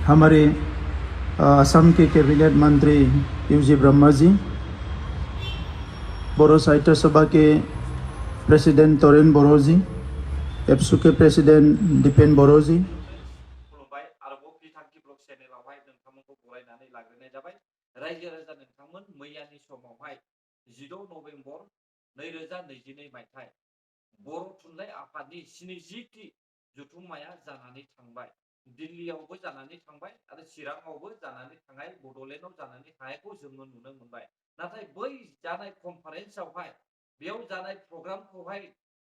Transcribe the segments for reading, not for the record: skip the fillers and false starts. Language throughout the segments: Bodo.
हमारे असम के कैबिनेट मंत्री यूजी ब्रह्मा जी, बोरो साहित्य सभा के प्रेसिडेंट तोरेन बर' जी, एबसु के प्रेसिडेंट दीपेन बर' जी, खुलुमबाय आरोबाव बिथांखि ब्लग चेनेलावहाय नोंथांमोनखौ बरायनानै लाग्रोनाय जाबाय। रायजो राजा नोंथांमोन मैयानि समावहाय 16 नभेम्बर 2022 मायथाइ बर' थुनलाइ आफादनि 70थि जथुम्माया जानानै थांबाय। दिल्लीयावबो जानानै थांबाय आरो चिराङावबो जानानै थांनाय, बड'लेण्डआव जानानै थांनायखौ जोङो नुनो मोनबाय। नाथाय बै जानाय कनफारेन्सआवहाय बेयाव जानाय प्रग्रामखौहाय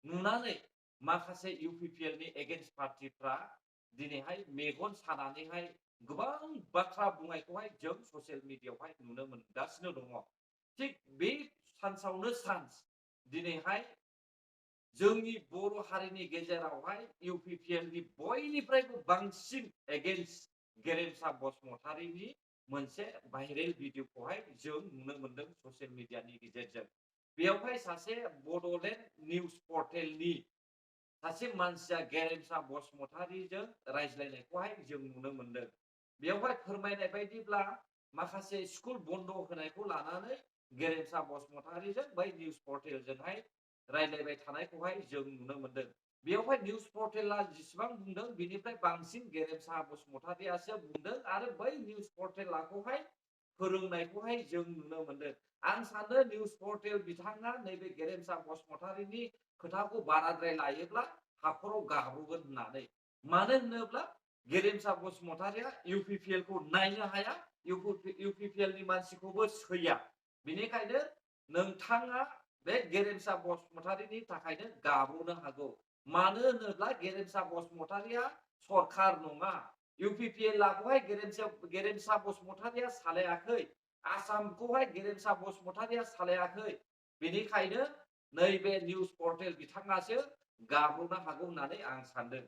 नुनानै माखासे इउपिपिएल नि एगेन्स्ट पार्टिफ्रा दिनैहाय मेगन सानानैहाय गोबां बाथ्रा बुंनायखौहाय जों ससियेल मिडियायावहाय नुनो मोनगासिनो दङ। थिग बे सानसावनो सान्स दिनैहाय जोंनि बर' हारिनि गेजेरावहाय इउपिपिएल नि बयनिफ्रायबो बांसिन एगेन्स्ट गेरेमसा बसुमतारीनि मोनसे भाइरेल भिडिअखौहाय जों नुनो मोनदों ससियेल मिडियानि गेजेरजों। बेयावहाय सासे बड'लेण्ड निउज पर्टेलनि सासे मानसिया गेरेमसा बसुमतारीजों रायज्लायनायखौहाय जों नुनो मोनदों। बेयावहाय फोरमायनाय बायदिब्ला माखासे स्कुल बन्द होनायखौ लानानै गेरेमसा बसुमतारीजों बै निउज पर्टेलजोंहाय रायज्लायबाय थानायखौहाय जों नुनो मोनदों। बेयावहाय निउज पर्टेला जेसेबां बुंदों बेनिफ्राय बांसिन गेरेमसा बसुमतारीयासो बुंदों आरो बै निउज पर्टेलाखौहाय फोरोंनायखौहाय जों नुनो मोनदों। आं सानो निउज पर्टेल बिथाङा नैबे गेरेमसा बसुमतारीनि खोथाखौ बाराद्राय लायोब्ला हाखराव गाब्रगोन होननानै। मानो होनोब्ला गेरेमसा बसुमतारीया इउपिपिएल खौ नायनो हाया, इउपिपिएल नि मानसिखौबो सैया। बेनिखायनो नोंथाङा बे गेरेमसा बसुमतारीनि थाखायनो गाब्रनो हागौ। मानो होनोब्ला गेरेमसा बसुमतारीया सरखार नङा। इउपिपिएलखौहाय गेरेमसा बसुमतारीया सालायाखै, आसामखौहाय गेरेमसा बसुमतारीया सालायाखै। बेनिखायनो नैबे निउज पर्टेल बिथाङासो गाब्रनो हागौ होननानै आं सानदों।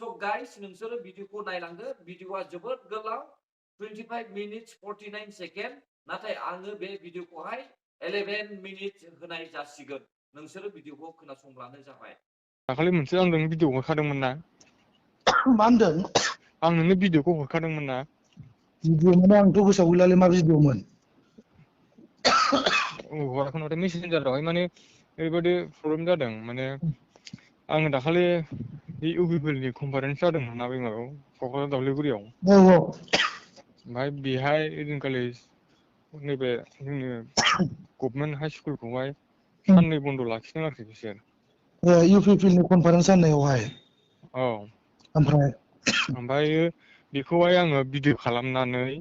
स' गाइस, नोंसोरो भिडिअखौ नायलांदो। भिडिअआ जोबोद गोलाव, 25 मिनिट्स 49 सेकेन्ड। नाथाय आङो बे भिडिअखौहाय 11 मिनिट होनाय जासिगोन। नोंसोरो भिडिअखौ खोनासंब्लानो जाबाय। दाखालि मोनसे आं नोंनो भिडिअ हरखादोंमोन ना? मा होनदों? आं नोंनो भिडिअखौ हरखादोंमोन ना? भिडिअ माने आंथ' गोसोआव गैलालै मा भिडिअमोन। हराखै नाथाय मेसेन्जारावहाय माने ओरैबायदि प्रब्लेम जादों। माने आङो दाखालि बे इउपिपिएलनि कनफारेन्स जादोंमोन ना, बे माबायाव क'क्राझार दावलिगुरियाव। औ औ। ओमफ्राय बेहाय ओइदिनखालि नैबे जोंनि गभमेन्ट हाइ स्कुलखौहाय साननै बन्द लाखिदों आरोखि बिसोर। इउपिपिएल नि कनफारेन्स जानायावहाय। औ। ओमफ्राय बेखौहाय आङो भिडिअ खालामनानै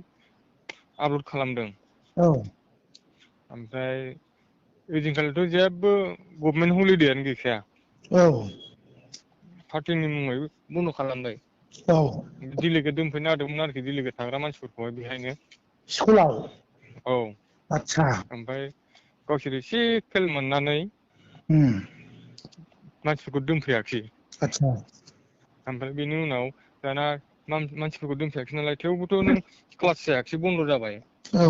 आपल'ड खालामदों। औ। ओमफ्राय ओइदिनखालिथ' जेबो गभमेन्ट हलिडेयानो गैखाया। औ। पार्टिनि मुङै बन्द खालामबाय। औ। डेलिगेट दोनफैनो नागिरदोंमोन आरोखि, डेलिगेट थाग्रा मानसिफोरखौहाय बेहायनो। स्कुलाव? औ। आतसा। ओमफ्राय गावसोर एसे खेल मोननानै मानसिफोरखौ दोनफैयाखिसै। आतसा। ओमफ्राय बेनि उनाव दाना मानसिफोरखौ दोनफैयाखिसै नालाय, थेवबोथ' नों क्लास जायाखिसै, बन्द जाबाय। औ।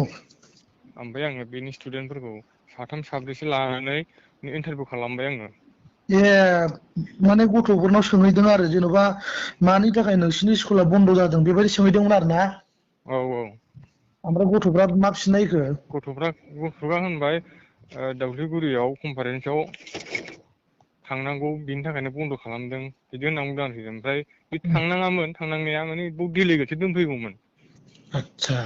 ओमफ्राय आङो बेनि स्टुडेन्टफोरखौ साथाम साब्रैसो लानानै इन्टारभिउ खालामबाय आङो। ए माने गथ'फोरनाव सोंहैदों आरो, जेन'बा मानि थाखाय नोंसिनि स्कुला बन्द जादों बेबायदि सोंहैदोंमोन आरो ना? औ औ। ओमफ्राय गथ'फ्रा मा फिननाय होखो? गथ'फ्रा होनबाय दावलिगुरियाव कनफारेन्सआव थांनांगौ, बिनि थाखायनो बन्द खालामदों, बिदि होनना बुंदों आरोखि। ओमफ्राय बे थांनाङामोन, थांनांनाया माने बाव डेलिगेटसो दोनफैगौमोन। आतसा।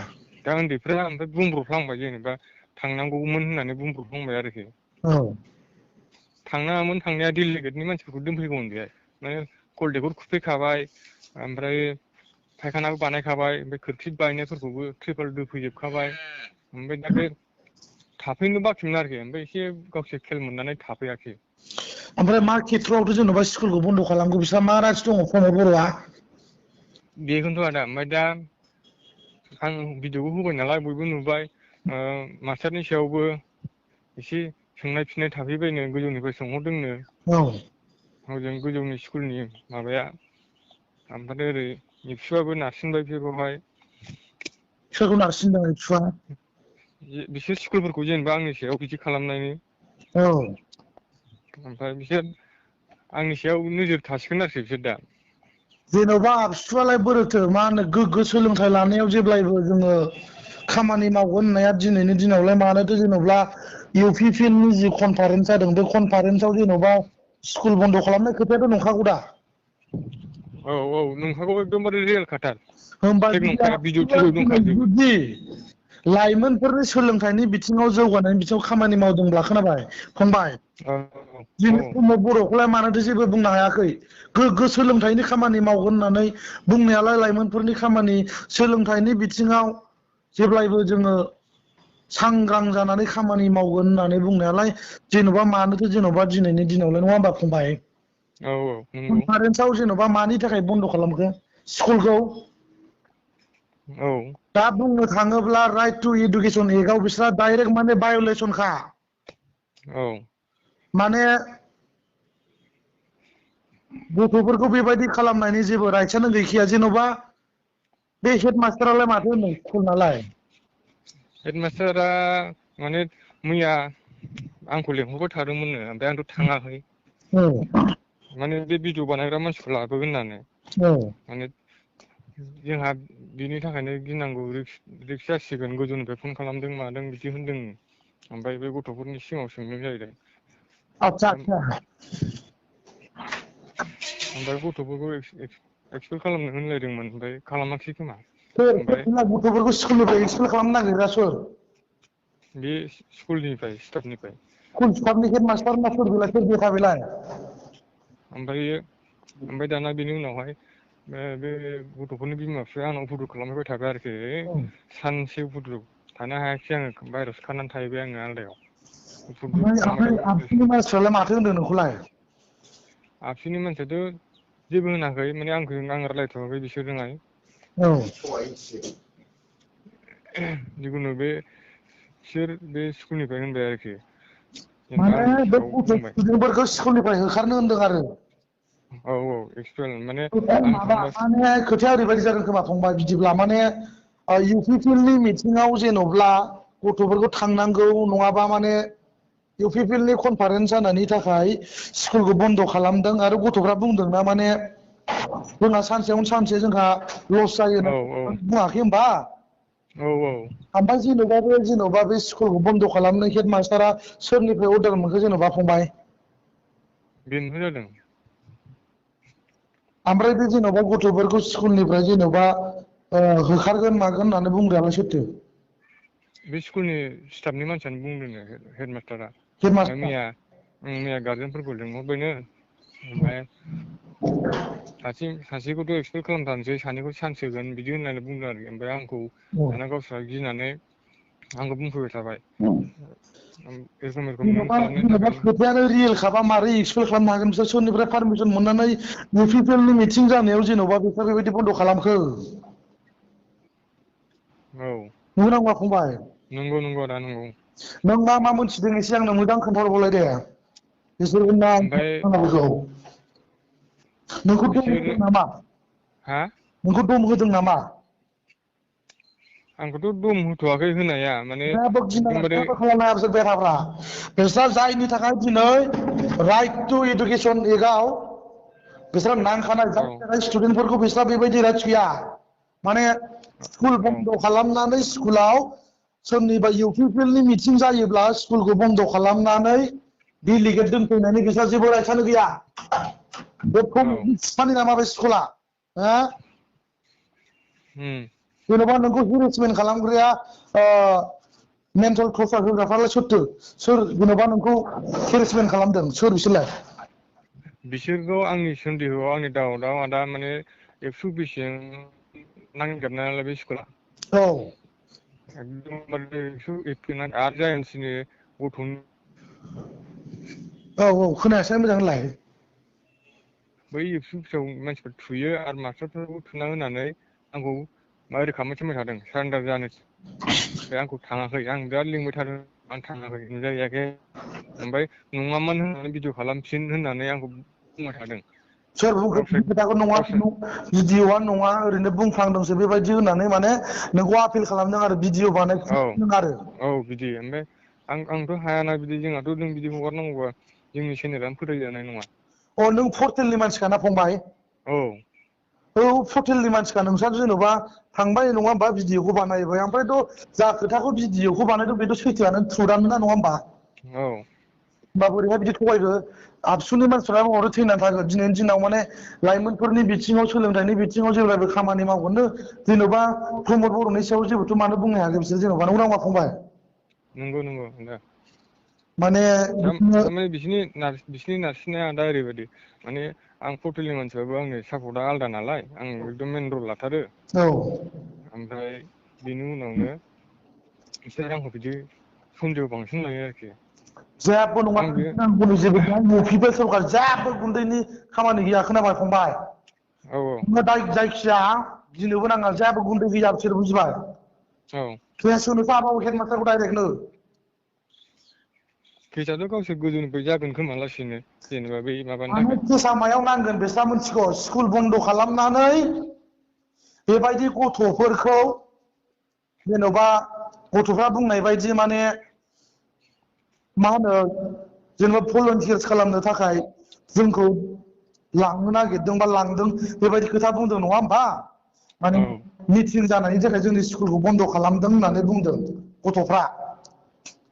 दा उन्दैफ्रा ओमफ्राय बुंब्रफ्लांबाय, जेनेबा थांनांगौमोन होननानै बुंब्रफ्लांबाय आरोखि। औ। थांनाङामोन, थांनाया डेलिगेटनि मानसिफोरखौ दोनफैगौमोन बेहाय। माने कलटेबोल खुफैखाबाय, ओमफ्राय फायखानाबो बानायखाबाय, ओमफ्राय खोरखि बायनायफोरखौबो ट्रिपाल दोफैजोबखाबाय। ओमफ्राय दा बे थाफैनो बाखिमोन आरोखि, ओमफ्राय एसे गावसोर खेल मोननानै थाफैयाखिसै। ओमफ्राय मा खेथ्रआवथ' जेन'बा स्कुलखौ बन्द खालामगौ, बिस्रा मा राइट्स दङ प्रमद बर'आ? बेखौनोथ' आदा, ओमफ्राय दा आं भिडिअखौ होबाय नालाय बयबो नुबाय। मास्टारनि सायावबो एसे सोंनाय फिन्नाय थाफैबायनो, गोजौनिफ्राय सोंहरदोंनो। औ। हजों गोजौनि स्कुलनि माबाया। ओमफ्राय ओरै एबसुआबो नारसिनबाय बिसोरखौहाय। सोरखौ नारसिनदों एबसुआ? बिसोर स्कुलफोरखौ जेनेबा आंनि सायाव बिदि खालामनायनि। औ। ओमफ्राय बिसोर आंनि सायाव नोजोर थासिगोन आरोखि बिसोर दा। जेन'बा आबसुआलाय बोरोथो मा होनो गोग्गो सोलोंथाइ लानायाव जेब्लायबो जोङो खामानि मावगोन होननाया दिनैनि दिनावलाय मानोथो जेन'बा इउपिपिएलनि जि कनफारेन्स जादों बे कनफारेन्सआव जेन'बा स्कुल बन्द' खालामनाय खोथायाथ' नंखागौ दा औ औ नंखागौ एकदमबारे रियेल खाथार होमबा फेक जुदि नंखाया भिडिअ आबसुआ थिडिअ दिनै दंखाजोबो जुदि लाइमोनफोरनि सोलोंथाइनि बिथिङाव जौगानायनि बिथिङाव खामानि मावदोंब्ला खोनाबाय फंबाय औ औ दिनै समाव बर'खौलाय मानोथो जेबो बुंनो हायाखै गोग्गो सोलोंथाइनि खामानि मावगोन होननानै बुंनायालाय लाइमोनफोरनि खामानि सोलोंथाइनि बिथिङाव जेब्लायबो जोङो सांग्रां जानानै खामानि मावगोन होननानै बुंनायालाय जेन'बा मानोथो जेन'बा दिनैनि दिनावलाय नङा होमबा फंबाय औ औ नंगौ कनफारेन्सआव जेन'बा मानि थाखाय बन्द' खालामखो स्कुलखौ औ दा बुंनो थाङोब्ला राइट टु इडुकेसन एक्टआव बिस्रा डाइरेक्ट माने भायलेसनखा औ माने गथ'फोरखौ बेबायदि खालामनायनि जेबो राइटसानो गैखाया जेन'बा बे हेड मास्टारालाय माथो होनो स्कुल नालाय हेडमास्टारा माने मैया आंखौ लेंहरबाय थादोंमोननो ओमफ्राय आंथ' थाङाखै औ माने बे भिडिअ बानायग्रा मानसिखौ लाबोगोन होननानै औ माने जोंहा बिनि थाखायनो गिनांगौ रिक्स जासिगोन गोजौनिफ्राय फन खालामदों मादों बिदि होनदों ओमफ्राय बे गथ'फोरनि सिगाङाव सोंदों जाहैदों आतसा आतसा ओमफ्राय गथ'फोरखौ एक्सपेल खालामनो होनलायदोंमोन ओमफ्राय खालामाखिसै खोमा सोर ओमफ्राय गथ'फोरखौ स्कुलनिफ्राय एक्सपेल खालामनो नागिरग्रा सोर बे स्कुलनिफ्राय स्टाफनिफ्राय स्कुल स्टाफनि हेड मास्टार ना सोर बेलाय सोर बेखा बेलाय ओमफ्राय दाना बेनि उनावहाय बे गथ'फोरनि बिमा बिफाया आंनाव फट' खालामहैबाय थाबाय आरोखि सानसे फट' थानो हायाखिसै आङो बाहेरायावसो खारनानै थाहैबाय आङो आलदायाव फुटबुट खालामबाय ओमफ्राय थाबाय आबसुनि मानसिफ्रालाय माथो होनदों नोंखौलाय आबसुनि मानसियाथ' जेबो होनाखै माने आं रायलायथ'वाखै बिसोरजोंहाय औ जिखुनु बिसोर बे स्कुलनिफ्राय होनबाय आरोखि जेनेबा माने आंनि बे सिगाङाव गथ' बुंबाय स्टुडेन्टफोरखौ स्कुलनिफ्राय होखारनो होनदों आरो औ औ एक्सपेल माने आं माबा थांबा माने खोथाया ओरैबायदि जादों खोमा फंबाय बिदिब्ला माने इउपिपिएलनि मिथिङाव जेन'ब्ला गथ'फोरखौ थांनांगौ नङाबा माने इउपिपिएलनि कनफारेन्स जानायनि थाखाय स्कुलखौ बन्द' खालामदों आरो गथ'फ्रा बुंदोंना माने जोंहा सानसेयावनो सानसे जोंहा लस जायो औ बुङाखै होनबा औ औ ओमफ्राय जेन'बा बे स्कुलखौ बन्द' खालामनो हेड मास्टारा सोरनिफ्राय अर्डार मोनखो जेन'बा फंबाय बेनोथ' जादों ओमफ्राय बे जेन'बा गथ'फोरखौ स्कुलनिफ्राय जेन'बा होखारगोन मागोन होननानै बुंग्रायालाय सोरथो बे स्कुलनि स्टाफनि मानसियानो बुंदोंनो हेड मास्टारा हेड ओमफ्राय मास्टार मैया गारजेनफोरखौ लिंहरबायनो ओमफ्राय सासेखौथ' एक्सपेल खालामथारनोसै सानैखौ चान्स होगोन बिदि होननानै बुंदों आरोखि ओमफ्राय आंखौ दाना गावस्रा गिनानै आंखौ बुंफैबाय थाबाय एरखम नों खालामनायनि जेन'बा थाखायनो खोथायानो रियेल खाबा मारै एक्सपेल खालामनो हागोन बिसोर सोरनिफ्राय पारमिसन मोननानै इउपिपिएलनि मिथिं जानायाव जेन'बा बिसोर बेबायदि बन्द' खालामखो औ नंगौ ना नङा फंबाय नंगौ आदा नंगौ नों मा मोनथिदों एसे आंनो मोजां खोन्थाहरबावलाय दे बिसोर ओमफ्राय नोंखौ दम बिसोर होदों नामा हा नोंखौ दम होदों नामा आंखौथ' दम होथ'वाखै होनाया माने जेबो गिनाङा एकदमबारे जेबो खालामनाङा बिसोर बेराफ्रा बिस्रा जायनि थाखाय दिनै राइट टु इडुकेसन एक्टआव बिस्रा नांखानाय औ जायनि थाखाय स्टुडेन्टफोरखौ बिस्रा बेबायदि राइट्स गैया माने स्कुल औ बन्द' खालामनानै स्कुलाव सोरनिबा इउपिपिएलनि मिथिं जायोब्ला स्कुलखौ बन्द' खालामनानै डेलिगेट दोनफैनायनि बिस्रा जेबो राइट्सानो गैया बे औ बिफानि नामा बे स्कुला हो उम जेन'बा नोंखौ हेरेसमेन्ट खालामग्राया मेन्टेल टर्सार होग्राफ्रालाय सोरथो सोर जेन'बा नोंखौ हेरेसमेन्ट खालामदों सोर बिसोरलाय बिसोरखौ आंनि सन्देहआव आंनि दाउटआव आदा माने एबसु बेसेजों नांजाबनाय नालाय बे स्कुला औ एकदमबारे आरो जायानसिनि गथ'नि औ खोनायासै मोजां होनलाय बै एबसु फिसाव मानसिफोर थुयो आरो मास्टारफोरखौ थुना होनानै आंखौ ओरै खालामनो थिनबाय थादों सारेन्डार जानो ओमफ्राय आंखौ थाङाखै आं बिराद लिंबाय थादों आं थाङाखै नुजाहैयाखै ओमफ्राय नङामोन होननानै भिडिअ खालामफिन होननानै आंखौ बुंबाय थादों सोर बुंखो गावस्रा बिदि खोथाखौ नङा गावस्रा भिडिअ'आ नङा ओरैनो बुंफ्लांदोंसो बेबायदि होननानै माने नोंखौ आपिल खालामदों आरो भिडिअ औ बानायफिनदों आरो औ बिदि ओमफ्राय आंथ' हायाना बिदि जोंहाथ' नों बिदि हगारनांगौबा जोंनि चेनेलानो फोथाय जानाय नङा अ नों पर्टेलनि मानसिखाना फंबाय औ औ पर्टेलनि मानसिखा नोंस्रा जेन'बा थांबाय नङा होमबा भिडिअखौ बानायबाय ओमफ्रायथ' जा खोथाखौ भिडिअखौ बानायदों बेथ' सैथोआनो थ्रुदानो ना नङा होमबा औ होमबा बोरैहाय बिदि थगायखो आबसुनि मानसिफ्रा हरो थैनानै थागोन दिनैनि दिनाव माने लाइमोनफोरनि बिथिङाव सोलोंथाइनि बिथिङाव जेब्लाबो खामानि मावगोननो जेन'बा प्रमद बर'नि सायाव जेबोथ' मानो बुंनो हायाखै बिसोर जेन'बा नंगौना नङा फंबाय नंगौ नंगौ दा माने बिदिनो थारमाने बिसिनि नारसिननाया दा ओरैबायदि माने आं पर्टेलनि मानसिबाबो आंनि सापर्टआ आलदा नालाय आं एकदम मेन रल लाथारो औ ओमफ्राय बेनि उनावनो बिसोर आंखौ बिदि सन्देह बांसिन लायो आरोखि जेबो नङा आं बे नांगौनि जेबो गैया इउपिपिएल सरखार जेबो गुन्दैनि खामानि गैया खोनाबाय फंबाय औ जायखिया गिनोबो नाङा जेबो गुन्दै गैया बिसोर बुजिबाय औ केस होनोसो हाबावो हेडमास्टारखौ डाइरेक्टनो केसाथ' गावसोर गोजौनिफ्राय जागोन खोमा लासैनो जेनेबा बै माबानि माने थाखाय केसा मायाव नांगोन बिस्रा मोनथिगौ स्कुल बन्द' खालामनानै बेबायदि गथ'फोरखौ जेन'बा गथ'फ्रा बुंनाय बायदि माने मा होनो जेनेबा भलन्टियार्स खालामनो थाखाय जोंखौ लांनो नागिरदों बा लांदों बेबायदि खोथा बुंदों नङा होमबा माने औ मिटिं जानायनि थाखाय जोंनि स्कुलखौ बन्द' खालामदों होननानै बुंदों गथ'फ्रा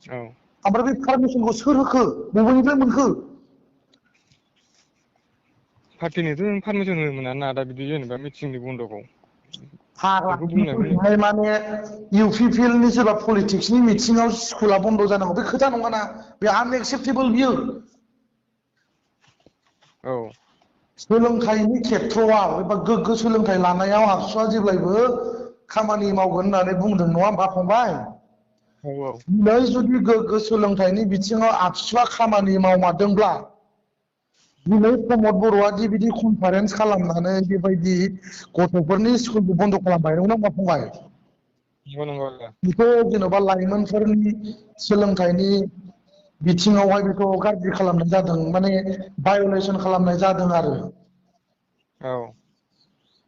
औ ओमफ्राय बे पारमिसनखौ सोर होखो बबेनिफ्राय मोनखो पार्टिनोथ' नों पारमिसन होनो मोना ना दा बिदि जेनेबा मिटिंनि बन्द'खौ बेखौ बुंनायखौनो फाग्ला माने इउपिपिएलनि सोरबा पलिटिक्सनि मिथिङाव स्कुला बन्द' जानांगौ बे खोथा नङाना बे आनएक्सेप्टेबोल बियो औ सोलोंथाइनि खेथ्रआव एबा गोग्गो सोलोंथाइ लानायाव आबसुआ जेब्लायबो खामानि मावगोन होननानै बुंदों नङा होमबा फंबाय औ औ दिनै जुदि गोग्गो सोलोंथाइनि बिथिङाव आबसुआ खामानि मावमारदोंब्ला दिनै प्रमद बर'आ दि बिदि कनफारेन्स खालामनानै बेबायदि गथ'फोरनि स्कुलखौ बन्द' खालामबाय नंगौना नङा फंबाय नंगौ नंगौ आदा बेखौ जेन'बा लाइमोनफोरनि सोलोंथाइनि बिथिङावहाय बेखौ गाज्रि खालामनाय जादों माने भायलेसन खालामनाय जादों आरो औ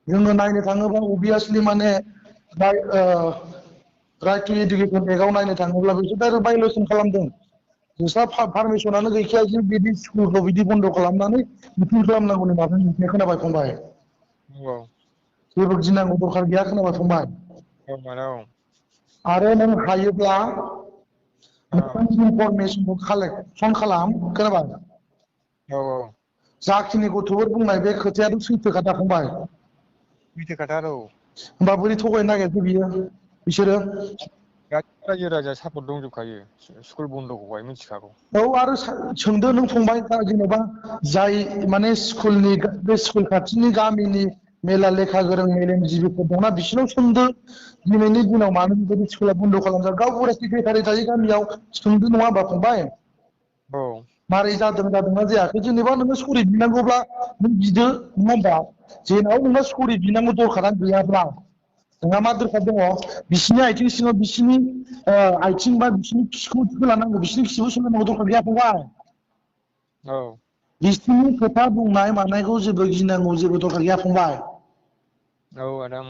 जोङो नायनो थाङोबा अभियासलि माने राइट टु इडुकेसन एक्टआव नायनो थाङोब्ला बिसोर डाइरेक्ट भायलेसन खालामदों बिस्रा पारमिसनानो गैखाया जे बिदि स्कुलखौ बिदि बन्द' खालामनानै मिटिं खालामनांगौनि माबा गैखाया खोनाबाय फंबाय औ जेबो गिनांगौ दरखार गैया खोनाबाय फंबाय औ आदा औ आरो नों हायोब्ला औ इनफरमेसनखौ कालेक्सन खालाम खोनाबाय औ औ जाखिनि गथ'फोर बुंनाय बे खोथायाथ' सैथोखा दा फंबाय सैथोखाथार औ होमबा बोरै थगायनो नागिरखो बियो बिसोरो गासिबो रायजो राजा सापर्ट दंजोबखायो स्कुल बन्द'खौहाय मिथिखागौ औ आरो सोंदो नों फंबाय जेन'बा जाय माने स्कुलनि बे स्कुल खाथिनि गामिनि मेला लेखा गोरों मेलेमजिबिफोर दंना बिसोरनाव सोंदो दिनैनि दिनाव मानो बेबायदि स्कुला बन्द' खालामदों गावबुरा सेक्रेटारि थायो गामियाव सोंदो नङा होमबा फंबाय औ मारै जादोंना जायाखै जेनेबा नोङो सरि बिनांगौब्ला नों बिदो नङा होमबा जेराव नोङो सरि बिनांगौ दरखारानो गैयाब्ला नोंहा मा दरखार दङ बिसिनि आथिं सिङाव बिसिनि आथिं बा बिसिनि खिखौ सोलानांगौ बिसिनि खिखौ सोलानांगौ दरखार गैया फंबाय औ बिसिनि खोथा बुंनाय मानायखौ जेबो गिनांगौ जेबो दरखार गैया फंबाय औ आदा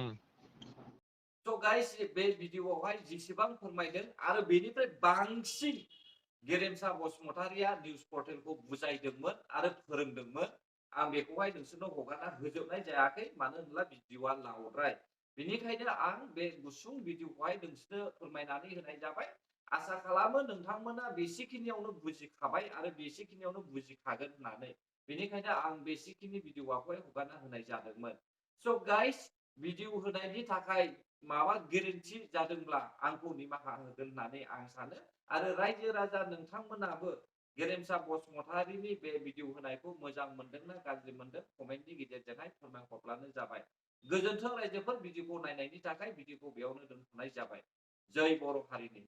स' गाइस बे भिडिअआवहाय जेसेबां फोरमायदों आरो बेनिफ्राय बांसिन गेरेमसा बसुमतारिया निउस पर्टेलखौ बुजायदोंमोन आरो फोरोंदोंमोन आं बेखौहाय नोंसोरनो हगारना होजोबनाय जायाखै मानो होनब्ला भिडिअआ लावद्राय बेनिखायनो आं बे गुसुं भिडिअखौहाय नोंसोरनो फोरमायनानै होनाय जाबाय आसा खालामो नोंथांमोना बेसेखिनियावनो बुजिखाबाय आरो बेसेखिनियावनो बुजिखागोन होननानै बेनिखायनो आं बेसेखिनि भिडिअखौहाय हगारना होनाय जादोंमोन स' गाइस भिडिअ होनायनि थाखाय माबा गोरोन्थि जादोंब्ला आंखौ निमाहा होगोन होननानै आं सानो आरो रायजो राजा नोंथांमोनाबो गेरेमसा बसुमतारिनि बे भिडिअ होनायखौ मोजां मोनदोंना गाज्रि मोनदों कमेन्टनि गेजेरजोंहाय फोरमायहरब्लानो जाबाय गोजोन्थों रायजोफोर भिडिअखौ नायनायनि थाखाय भिडिअखौ बेयावनो दोनथ'नाय जाबाय जय बर' हारिनि